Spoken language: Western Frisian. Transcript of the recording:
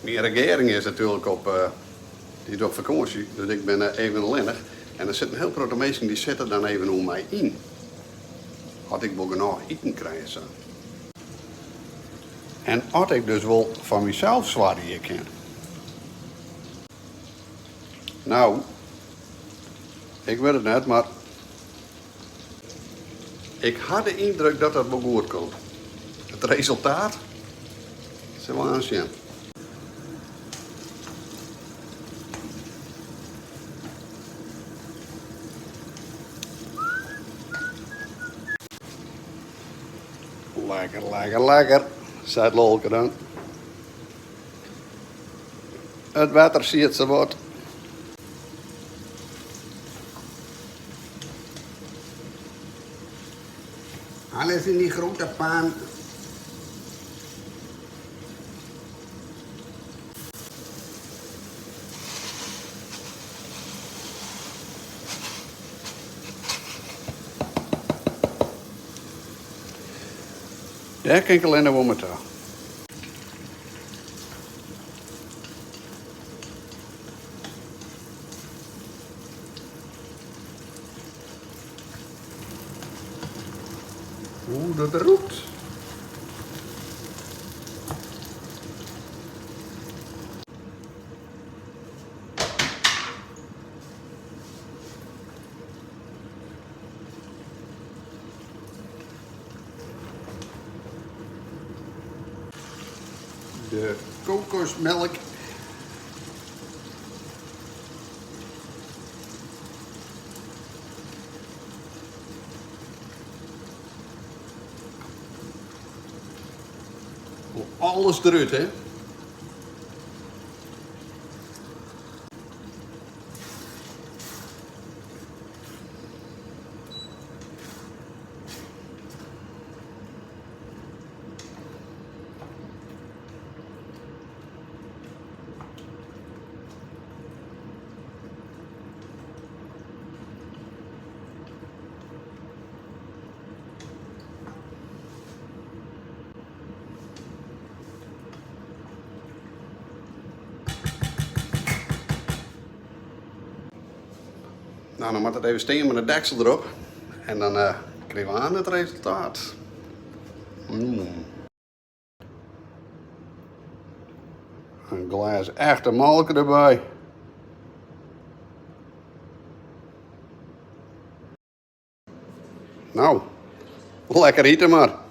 Myn regearing is natuerlik op, dy is op fakânsje, dus ik bin even allinnich. En der sit in hiel protte minsken dy sitte dan even oer my yn. Oft ik wol genôch iten krije sa. En oft ik dus wol foar mysels soargje kin. No, ik wit it net, mar ik ha de yndruk dat dat wol goed komt. It resultaat sille we aanst sjen. Lekker, lekker, lekker, seit Lolke dan. It wetter siet sawat. Alles in die grote pan. Dêr kin ik allinne wol mei ta. Oeh, dat rûkt. De kokosmelk. Alles derút, hè? No, dan moat it even stean mei de deksel derop en dan krije we aan it resultaat. Mm. In glês echte molke derby. No, lekker ite mar.